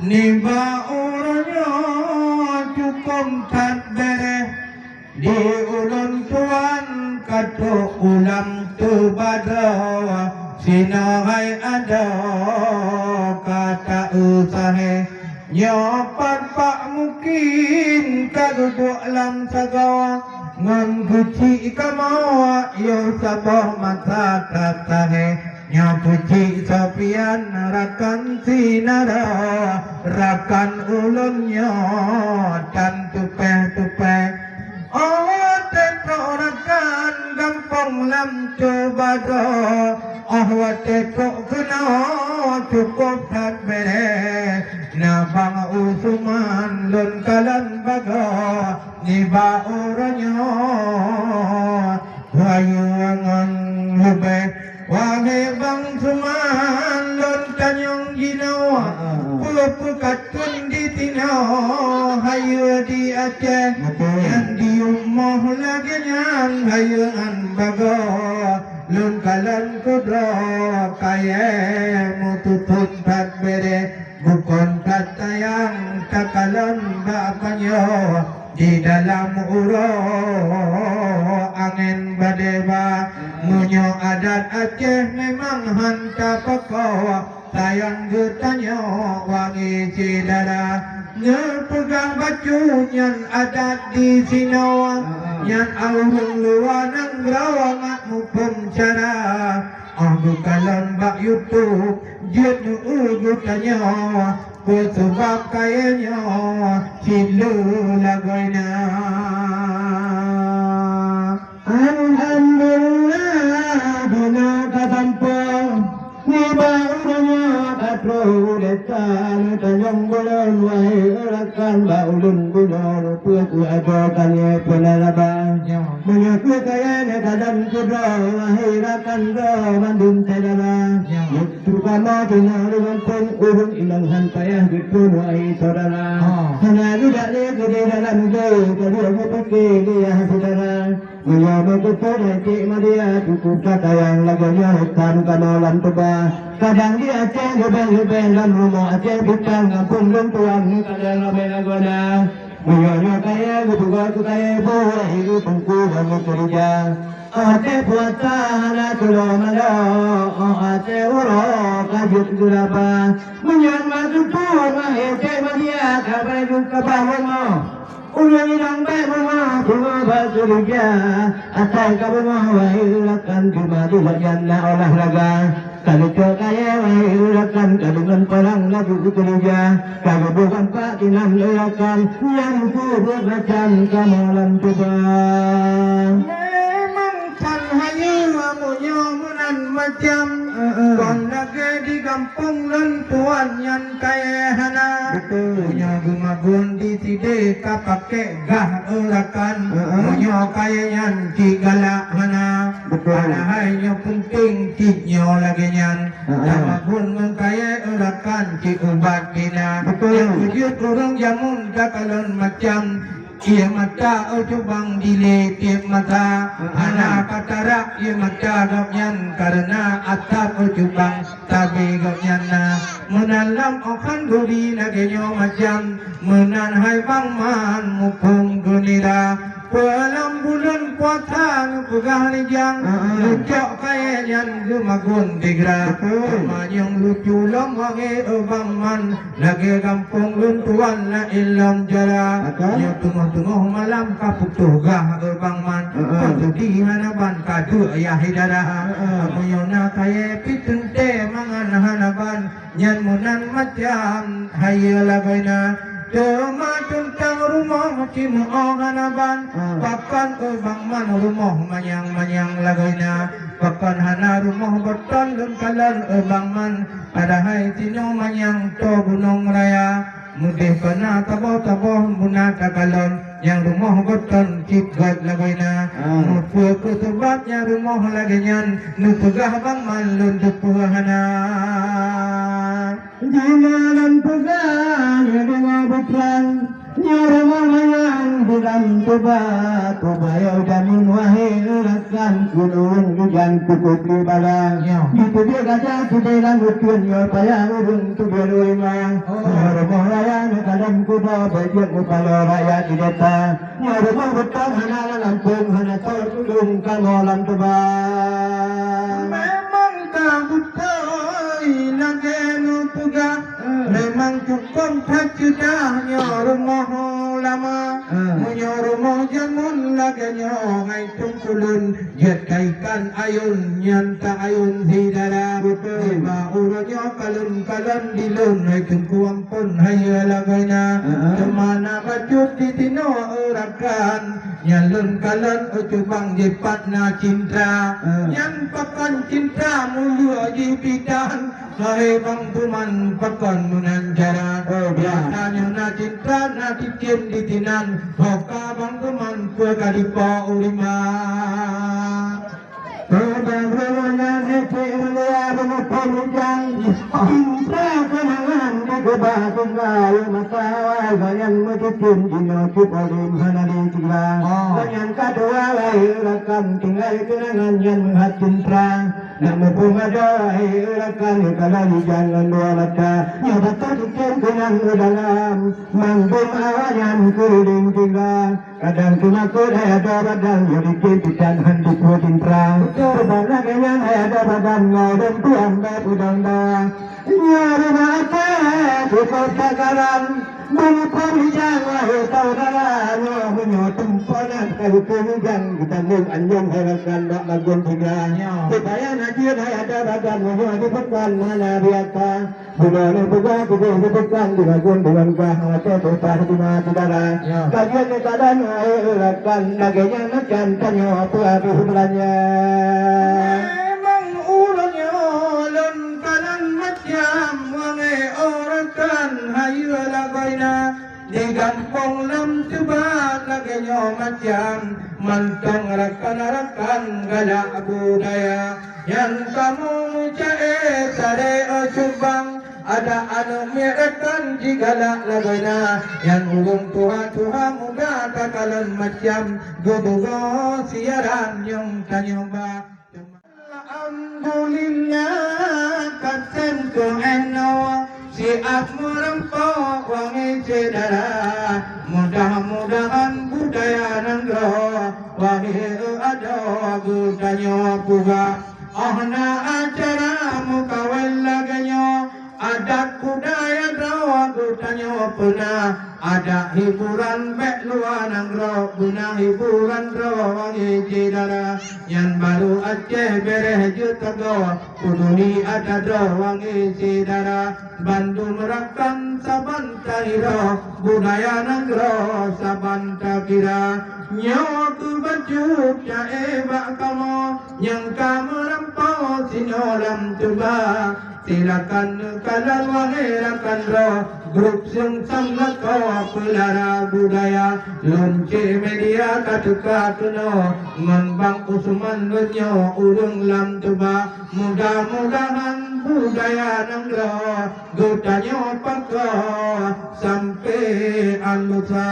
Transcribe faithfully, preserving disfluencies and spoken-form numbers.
Nibak uroe nyoe cukôp that béréh di ulôn tuan ka trôk u lam Teubadoe, sinoe hai adoe ka ta-eu sahé. Nyoe pat-pat mungken ka geuduek lam sagoe, ngon geuchik kamoe yoh saboh masa that sahé. Nyoe peuchik Sofian rakan sinara, rakan ulôn nyoe tan tupéh-tupéh. Oh watée trôk rakan gampông lam Teubadoe, oh watée trôk keunoe cukôp that béréh. Na Bang Usman lôn kalon bagoe nibak uroe nyoe, hayeue ngon leubeh. Wahé Bang Suman lôn tanyong jinoe, peue-peue ka kheun di sinoe hayeue di Aceh. Betul. Nyang di rumoh lagée nyan hayeue ngon bagoe, lôn kalon keudroe kayée meututup that béréh. Bukon that sayang takalon bak panjoe di dalam uroe angén badée ba. Meunyoe adat Aceh memang han tapakoe, sayang geutanyoe wangi syedara. Neupeugah bacut nyan adat di sinoe, nyan ureuëng luwa nanggroe mak muphom cara. Óh geukalon bak YouTube, jeuet geutanyoe, peue sabab kayée nyoe cit le lagoena. Alhamdulillah, dina ka sampoe, nibak uroe nyoe ka trôh u desa, neutanyong buleuen, wahé rakan, bak ulôn bunoe, peue keu adoe kayée peue na raba. Nyoe. Meunyoe keu kayée neukalon keudroe, wahé rakan, droe mandum syedara. Ya. Terutama di gampông ureuëng inong han payah geutrôn wahé syedara. Ha. Hana geudak lé keu di dalam idée, ka lheueh geupike lé syedara. Meunyoe meukeusut hai cik Madia, cukup that sayang lagée nyoe tan kanoe lam tuba. Kadang di Aceh leubeh-leubeh lam rumoh Aceh bintang gampông lôn tuan, kadang ramé lagoena. Meunyoe nyoe kayée geupeugah keu kayée boh, hireue teungku bangai keurija. Até puasa hana tulông malô, até uroe ka jeuet geuraba. Meunyoe ma tutoe ma écék Madia ka beureudong ka bah rumoh. Ureuëng inong bèk beungoh, beungoh bak keureuja. Asai ka beungoh, wahé rakan, teuma di lagèe na olahraga. Ka geucok kayèe, wahé rakan, ka deungon parang laju geukeureuja. Ka geuboh gampak kinan lé rakan, nyan peubuet rakan kamoe lam tuba. Memang tan hayeue meunyoe meunan macam, heeh, kon lagèe di gampông lôn tuan nyan kayèe hana. Betul. Meunyoe geumagun di sidéh ka pakék gah rakan, heeh, meunyoe kayèe nyan cit galak hana. Betul. Padahai nyoe peunteng cit nyoe lagèe nyan. Heeh. Tamagun ngon kayèe rakan cit ubat bina. Betul. Nyang keujeuet ureueng jameun takalon macam, ié mata, oh, cubang dilé tiep mata. Heeh. Hana ka tarak ié mata gobnyan kareuna atap, oh, cubang tabi gobnyan na. Meunan lam oh khanduri lagèe nyoe macam, meunan hai Bang Man muphom geunira. Peue lam buleuen puasa neupeugah rijang, heeh, neucok kayèe nyan geumagun tigra. Betul. Teuma nyang lucu lom wahé, eh, Bang Man, lagèe gampông lôn tuan laén lom jala. Betul. Nyoe teungoh-teungoh malam ka putôh gah, eh, Bang Man. Heeh. Kon seudeh hana ban ka duek yah di dara. Heeh. Meunyoe na kayèe pih teuntèe mangan hana ban. Nyan meunan macam hayeue lagoina, teuma teuntang rumoh cimeu'oh hana ban. Ah. Pakon, eh, Bang Man, rumoh manyang-manyang lagoina? Pakon hana rumoh beuton lôn kalon, eh, Bang Man? Padahai sinoe manyang toe Gunong Raya. Meudeh kon na saboh-saboh muna takalon, nyang rumoh beuton cit göt lagoina. Ah. Meukeu keu seubab nyang rumoh lagèe nyan, neupeugah Bang Man lôn teupeue hana. Jinoe lôn peugah, neudeungoe beutrang, nyoe rumoh manyang Lam tuba, tuba yo jamin wahé rakan, ulôn lujan cukup di bala. Ya. Di teubiet gajah sideh lam uteuen nyoe payah ureueng teubiet rima. Oh. Nyoe rumoh raya nyoe kalon kuda, bajeuet mupaloe rakyat di desa. Nyoe rumoh beutong hana lam lampôh, hana soe tulông kamoe lam tuba. Memang ka beutôi lagèe neupeugah. Hmm. Memang cukôp that ceudah nyoe rumoh ulama. Hmm. Meunyoe rumoh jameun lagèe nyoe, hai teungku lôn, jeuet ka ikan ayôn nyan ta ayôn syedara. Beutôi. Nibak uroe nyoe kalon-kalon di lôn, hai teungku ampôn, hai lagèe na. Heeh. Teuma na bacut di tinoe rakan, nyan lôn kalon, oh, cubang jipat na cintra. Heeh. Nyan pakon cintra mulia jih bidan. Hai Bang Tuman, pakon meunan cara? Oh, biasa. Tanyoe na cintra, na cicém di sinan. Ho ka Bang Tuman, peue ka dipo u rima? Oh, Bang Tuman, nyan hece mulia, beumeuphom ujang. Cintra keunangan di geuba tinggai masa awai, nyan meucicém jinoe cit alim hana dicegah. Oh. Nyan ka dua lai rakan tinggai keunangan nyan meuhat cintra. Nak muphom adoe, hai rakan, kalau lijang ngon dua mata. Nyoe bak cicém keunong u dalam, mandum awaknyan keuliling tinggai. Kadang cuma keu hai adoe badan, nyoe dikit bidan han dipeue cintra. Betul. Sebab lagèe nyan hai adoe badan, ngon ureueng tuan bak udang dawa. Nyoe rumoh até, di kota Garam. Bang Peurijang, wahé saudara, nyoe meunyoe teumpat na ka geupeumeujang, geutanyong anjong hai rakan bak lagon tiga. Ya. Supaya na jeuet hai adoe badan, meunyoe di Pekan hana biasa. Bunoe lôn peugah, tuboh di Pekan di lagon deungon gah, watèe tutoh di ma saudara. Ya. Ka jeuet neukalon hai rakan, lagèe nyan macam tanyoe peue habéh beulanja. Memang uroe nyoe lôn kalon macam wangé, oh rakan, hayeue lagoina. Di gampông lam tuba lagèe nyoe macam, mantong rakan-rakan galak budaya. Nyan kamoe ca'e saré, oh cubang, adak aneuk miet rakan jigalak lagoina. Nyan ureueng tuha-tuha muda takalon macam, geudeungoe siaran nyang tanyoe ba. Alhamdulillah, ka tem keu inoe siat meureumpok wangé syedara. Mudah-mudahan budaya nanggroe wahé adoe geutanyoe peugah. Oh na acara meukawen lagèe nyoe, adat budaya droe geutanyoe peuna. Adak hiburan bèk luwa nanggroe, beuna hiburan droe wangé syedara. Nyan baru Aceh bèrèh jeuet tagoe, peuduli adat droe wangé syedara. Bandum rakan saban tahiroe, budaya nanggroe saban takira. Nyoe keuh bacut ca'e bak kamoe, nyang ka meurampo sinoe lam tuba. Silakan neukalon wahé rakan droe, grup Seungsang Lakoe Peulara Budaya. Lôn C Media ka teuka keunoe ngon Bang Usman lôn nyoe ureueng lam tuba. Mudah-mudahan budaya nanggroe geutanyoe pakoe sampoe an lusa.